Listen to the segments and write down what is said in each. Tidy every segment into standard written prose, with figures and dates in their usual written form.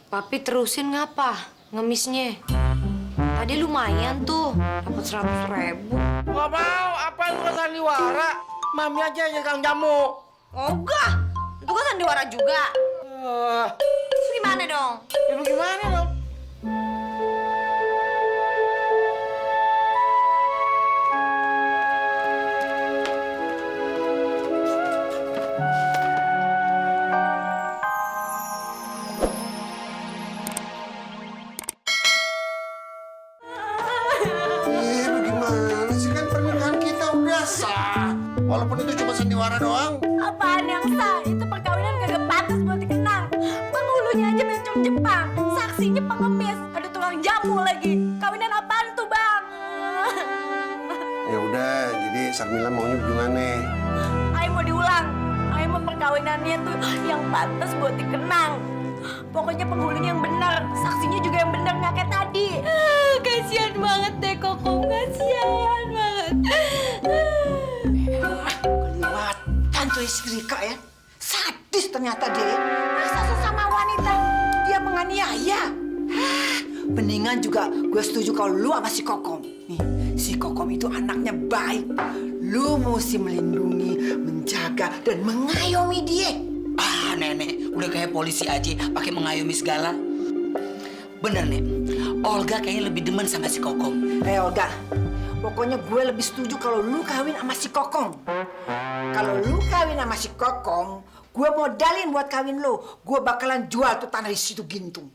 Papi terusin ngapa ngemisnya? Tadi lumayan tuh, dapat 100.000. Gak mau, apa lu kan sandiwara? Mami aja yang kang jamu. Oh enggak, itu kan sandiwara juga. Terus gimana dong? Ibu gimana dong? Bagaimana sih, kan pernikahan kita udah sah. Walaupun itu cuma sandiwara doang. Apaan yang sah? Itu perkawinan kagak pantas buat dikenang. Penghulunya aja bencong Jepang, saksinya pengemis, ada tukang jamu lagi. Kawinan apaan tuh, Bang? Ya udah, jadi Sarmila maunya gimana? Ayo mau diulang. Ayo mau perkawinannya tuh yang pantas buat dikenang. Pokoknya penghulunya yang benar, saksinya juga yang benar, nggak kayak tadi. Kasian banget deh Koko, kasian banget. Kelihatan tuh istri Rika ya. Sadis ternyata dia. Masa sesama wanita dia menganiaya. Mendingan juga gue setuju kalau lu sama si Kokom. Nih, si Kokom itu anaknya baik. Lu mesti melindungi, menjaga, dan mengayomi dia. Ah, Nenek, udah kayak polisi aja pakai mengayomi segala. Bener, Nek. Olga kayaknya lebih demen sama si Kokom. Olga, pokoknya gue lebih setuju kalau lu kawin sama si Kokong. Kalau lu kawin sama si Kokong, gue modalin buat kawin lu. Gue bakalan jual tuh tanah di situ Gintung.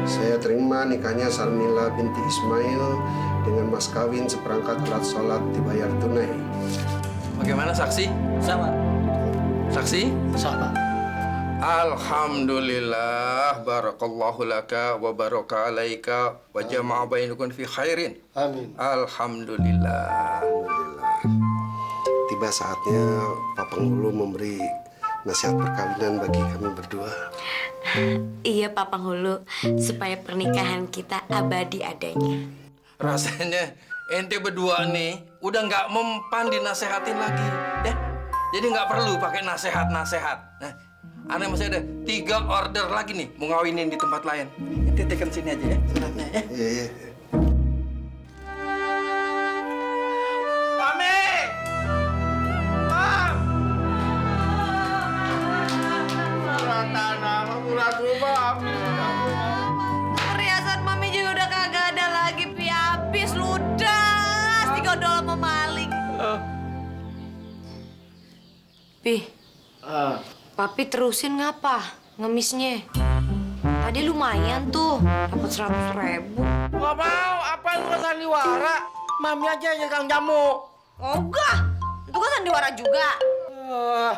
Saya terima nikahnya Sarmila binti Ismail dengan mas kawin seperangkat alat sholat dibayar tunai. Bagaimana saksi? Sama. Saksi? Sama. Alhamdulillah, barakallahu laka wa baraka alaika wa jama'a bainakum fi khairin. Amin. Alhamdulillah. Alhamdulillah. Tiba saatnya Pak Penghulu memberi nasihat perkawinan bagi kami berdua. Iya Pak Penghulu, supaya pernikahan kita abadi adanya. Rasanya ente berdua nih udah nggak mempan dinasehatin lagi, ya. Jadi nggak perlu pakai nasehat-nasehat. Nah, aneh masih ada 3 order lagi nih mau ngawinin di tempat lain. Ente tekan sini aja ya, suratnya ya. Iya, iya. Pame! Pam! Surat tanah, surat rumah, Perhiasan Mami juga udah kagak ada lagi, Pi. Habis, ludas. 3 dolar mau maling. Pi, Papi terusin ngapa ngemisnya? Tadi lumayan tuh, dapat 100.000. Gak mau, apa lu kan sandiwara? Mami aja yang kang jamu. Oh enggak, itu kan sandiwara juga.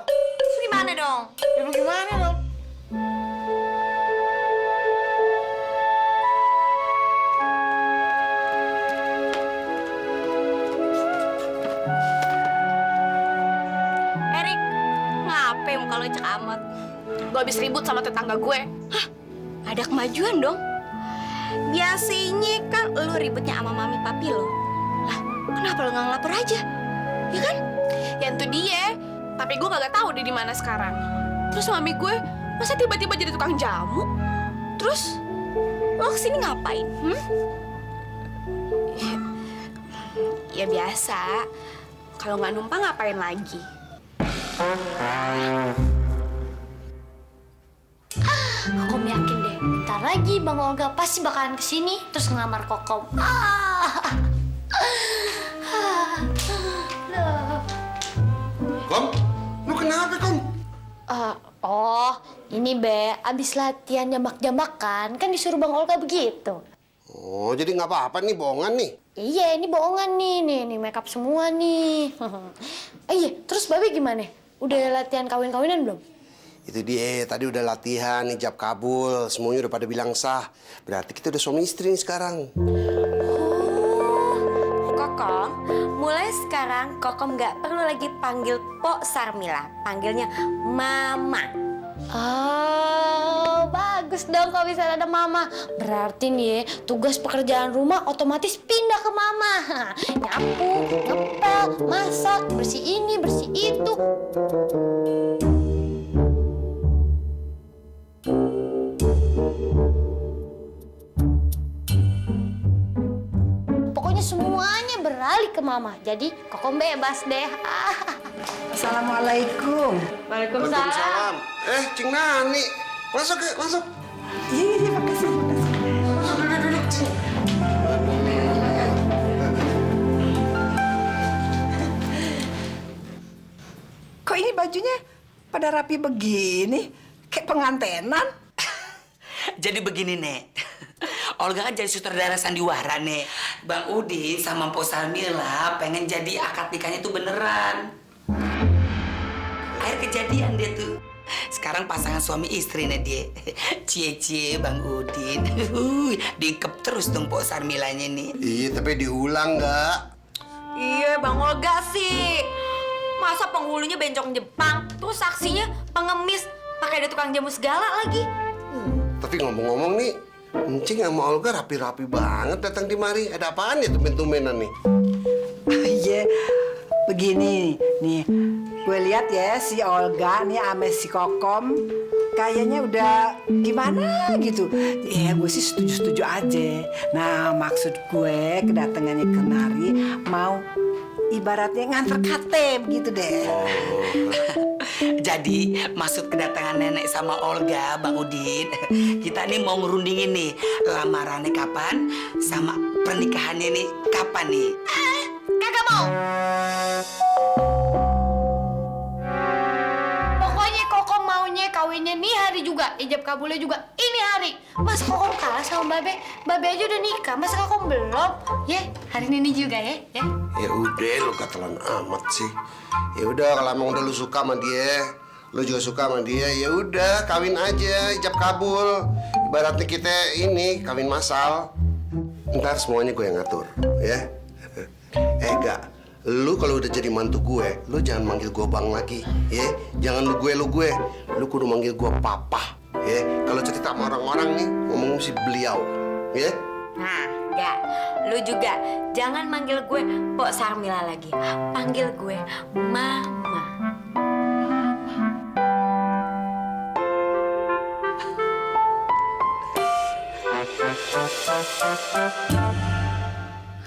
Terus gimana dong? Ibu gimana dong? Erik, ngapain muka lo cek amat? Gue habis ribut sama tetangga gue. Hah? Ada kemajuan dong. Biasanya kan lo ributnya sama mami papi lo. Lah, kenapa lo nggak ngelapor aja? Ya kan? Ya itu dia. Tapi gue kagak tahu dia di mana sekarang. Terus mami gue masa tiba-tiba jadi tukang jamu? Terus lo kesini ngapain? Ya biasa. Kalau nggak numpang ngapain lagi? Kokom yakin deh, ntar lagi Bang Olga pasti bakalan kesini terus ngelamar Kokom. Kom, lu kenapa, Kom? Oh, ini Be, abis latihan jambak-jambakan kan disuruh Bang Olga begitu. Oh, jadi nggak apa-apa nih, bohongan nih. Iya, ini bohongan nih makeup semua nih. Iya, terus Babe gimana? Udah latihan kawin-kawinan belum? Itu dia, tadi udah latihan, ijab kabul, semuanya udah pada bilang sah. Berarti kita udah suami istri nih sekarang. Kokom, mulai sekarang Kokom nggak perlu lagi panggil Pok Sarmila, panggilnya Mama. Oh, bagus. bagus dong kalau misalnya ada mama. Berarti nih ya, tugas pekerjaan rumah otomatis pindah ke mama. Nyapu, ngepel, masak, bersih ini, bersih itu. Pokoknya semuanya beralih ke mama. Jadi Kokom bebas deh. Assalamualaikum. Waalaikumsalam. Cing Nani. Masuk ya, masuk. Iya, makasih. Masuk, duduk. Kok ini bajunya pada rapi begini? Kayak pengantenan? Jadi begini, Nek. Olga kan jadi sutradara sandiwara, Nek. Bang Udin sama Mpok Sarmila pengen jadi akad nikahnya tuh beneran. Akhir kejadian dia tuh. Sekarang pasangan suami istri, Nek, dia. Cie-cie Bang Udin. Diikep terus dong Mpok Sarmilanya nih. Iya, tapi diulang nggak? Iya, Bang Olga sih. Masa penghulunya bencong Jepang, terus saksinya pengemis, pakai ada tukang jamu segala lagi. Tapi ngomong-ngomong nih, Encing sama Olga rapi-rapi banget datang di mari. Ada apaan ya tumben-tumbenan nih? Iya, begini nih. Gue lihat ya si Olga nih sama si Kokom kayaknya udah gimana gitu. Ya gue sih setuju-setuju aja. Nah maksud gue kedatangannya kemari mau ibaratnya nganter KTM gitu deh. Jadi maksud kedatangan nenek sama Olga, Bang Udin, kita nih mau ngerundingin nih lamarannya kapan, sama pernikahannya nih kapan nih? Kagak mau. Pokoknya Kokom maunya kawinnya nih hari juga, ijab kabulnya juga ini hari. Mas Kokom kalah sama Babe, Babe aja udah nikah, masa Kokom belum? Ya, hari ini juga ya. Ya udah, lu katalan amat sih. Ya udah, kalau emang udah lu suka sama dia, lu juga suka sama dia, ya udah kawin aja, ijab kabul. Ibaratnya kita ini kawin massal. Ntar semuanya gue yang ngatur, ya. Enggak. Lu kalau udah jadi mantu gue, lu jangan manggil gue bang lagi, ya. Jangan lu gue. Lu kudu manggil gue papa, ya. Kalau cerita sama orang-orang nih, ngomong si beliau, ya. Nah, enggak. Lu juga jangan manggil gue Pok Sarmila lagi. Panggil gue Mama.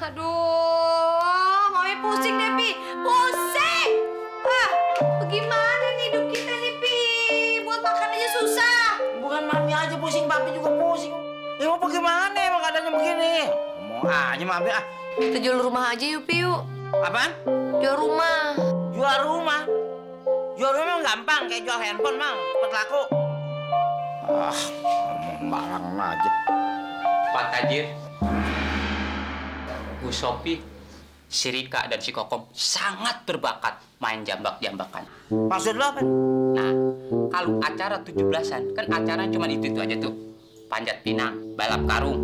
Aduh, Mami pusing deh, Pi. Pusing! Ah, bagaimana nih hidup kita nih, Pi? Buat makan aja susah. Bukan Mami aja pusing, Papi juga pusing. Ya mau bagaimana emang keadaannya begini? Ngomong aja Mami ah. Kita jual rumah aja yuk, Pi, yuk. Apaan? Jual rumah. Jual rumah? Jual rumah emang gampang, kayak jual handphone, Mang. Cepet laku. Ah, ngomong barang aja. Pak Tajir, Bu Sopi, si Rika dan si Kokom sangat berbakat main jambak-jambakan. Maksud lo apa? Nah, kalau acara 17-an, kan acara cuma itu aja tuh. Panjat pinang, balap karung,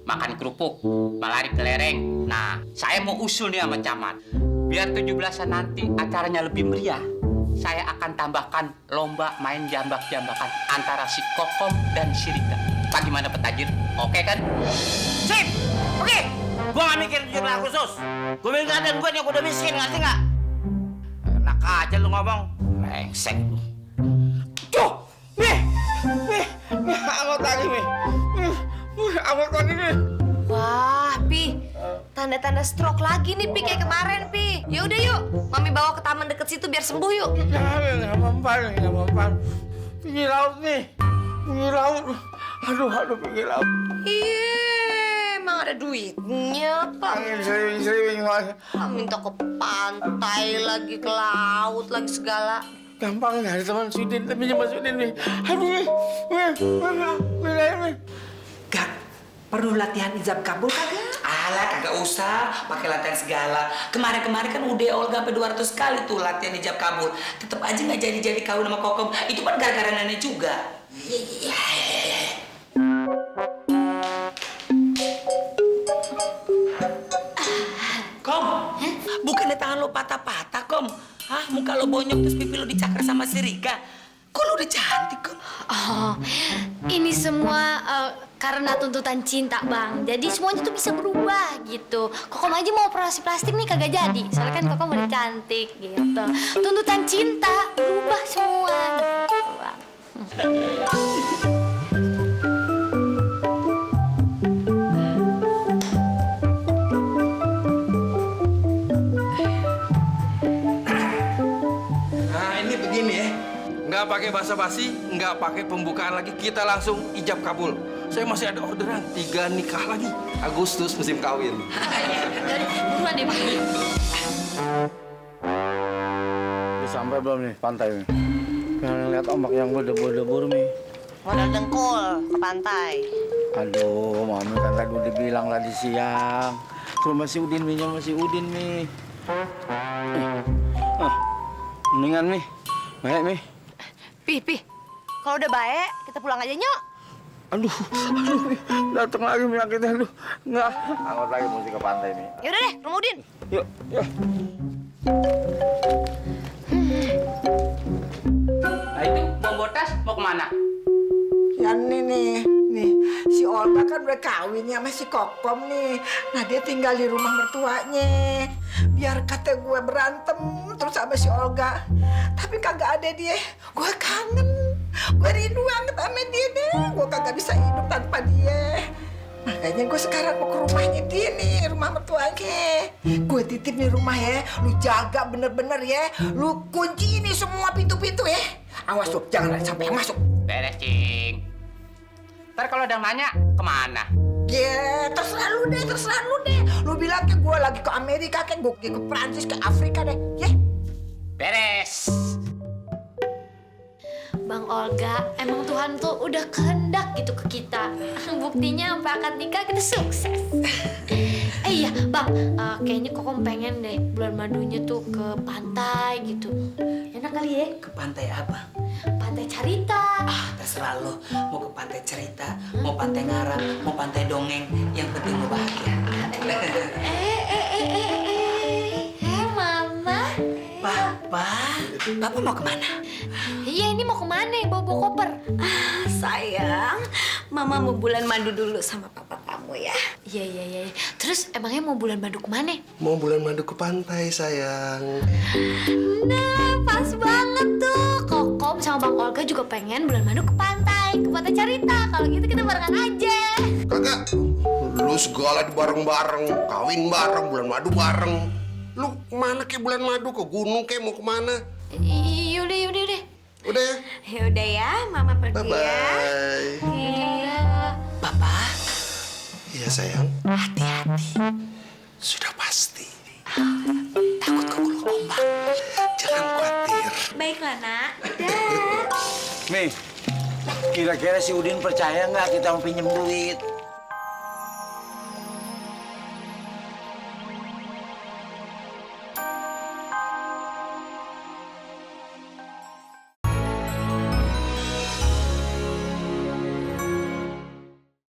makan kerupuk, melari kelereng. Nah, saya mau usul nih sama camat. Biar 17-an nanti acaranya lebih meriah, saya akan tambahkan lomba main jambak-jambakan antara si Kokom dan si Rika. Bagaimana Pak Tajir? Oke kan? Sip! Oke! Gua gak mikir jumlah khusus. Gua mikir keadaan gua nih, gua udah miskin, ngerti nggak? Enak aja lu ngomong. Lengsek lu. Tuh! Nih! Awal tadi, nih. Awal tadi, nih. Wah, Pi. Tanda-tanda stroke lagi nih, Pi, kayak kemarin, Pi. Ya udah yuk, Mami bawa ke taman deket situ biar sembuh yuk. Nggak mempan. Pinggir laut nih. Pinggir laut. Aduh, pinggir laut. Iya, emang ada duitnya, Pak. Angin sering mas. Minta ke pantai lagi, ke laut lagi segala. Gampang dari teman Sudin, tapi cuma Sudin nih. Aduh, nih. Gak perlu latihan ijab kabul kagak? Alah, kagak usah pakai latihan segala. Kemarin kan udah Olga sampai 200 kali tuh latihan ijab kabul. Tetep aja nggak jadi kawin sama Kokom. Itu kan gara-gara nenek juga. Iya. Kom, bukannya tangan lo patah-patah, Kom? Hah, muka lo bonyok terus pipi lo dicakar sama si Rika. Kok lo udah cantik, Kom? Oh, Ini semua karena tuntutan cinta, Bang. Jadi semuanya tuh bisa berubah gitu. Kokom aja mau operasi plastik nih kagak jadi. Soalnya kan Kokom udah cantik gitu. Tuntutan cinta berubah semua gitu, Bang. Nah ini begini ya, nggak pakai basa-basi, nggak pakai pembukaan lagi, kita langsung ijab kabul. Saya masih ada orderan 3 nikah lagi. Agustus musim kawin. Buruan deh, Bang. Udah sampai belum nih pantai nih? Pengen lihat ombak yang berdebur-debur nih. Modal dengkul ke pantai. Aduh, Mami kan tadi udah bilang tadi siang. Ke rumah si Udin, Mi, masih Udin, Mi. Mendingan, Mi. Baik, Mi. Pi, kalau udah baik, kita pulang aja nyok. Aduh, Mi. Datang lagi penyakitnya, aduh. Nggak. Angkat lagi mesti ke pantai, Mi. Yaudah deh, rumah Udin. Yuk, yuk. Nah itu, Bang Botas mau kemana? Ya nih, si Olga kan udah kawinnya sama si Kokom nih. Nah dia tinggal di rumah mertuanya. Biar kata gue berantem terus sama si Olga. Tapi kagak ada dia. Gue kangen. Gue rindu banget sama dia deh. Gue kagak bisa hidup tanpa dia. Makanya gue sekarang mau ke rumahnya dia nih, rumah mertuanya. Gue titip nih rumah ya. Lu jaga bener-bener ya. Lu kunci ini semua pintu-pintu ya. Awas tuh, jangan ada sampai yang masuk. Beres, Cing. Ntar kalau ada yang nanya, kemana? Ya, terserah lu deh. Lu bilang ke gue lagi ke Amerika, ke gue ke Prancis, ke Afrika deh. Ya. Beres. Bang Olga, emang Tuhan tuh udah kehendak gitu ke kita. Buktinya sampai akad nikah kita sukses. Iya, Bang, kayaknya Kokom pengen deh bulan madunya tuh ke pantai gitu. Enak kali ya? Ke pantai apa? Pantai Carita. Ah, terserah lo. Mau ke pantai cerita, mau pantai ngarang, mau pantai dongeng. Yang penting lo bahagia. Mama. Papa mau kemana? Iya, ini mau kemana? Bawa koper. Sayang, Mama mau bulan madu dulu sama papa kamu ya. Iya. Terus emangnya mau bulan madu kemana? Mau bulan madu ke pantai, sayang. Nah, pas banget tuh. Kokom sama Bang Olga juga pengen bulan madu ke pantai Carita. Kalau gitu kita barengan aja. Kagak. Lu segala di bareng-bareng, kawin bareng, bulan madu bareng. Lu mana ke bulan madu, ke gunung ke mau kemana? Yaudah. Udah ya? Ya udah ya, Mama pergi ya. Bye-bye. Iya. Papa, Iya, sayang. hati-hati. Sudah pasti. Takut kegulung ombak. Jangan khawatir. Baiklah, Nak. Mi, kira-kira si Udin percaya nggak kita mau pinjem duit?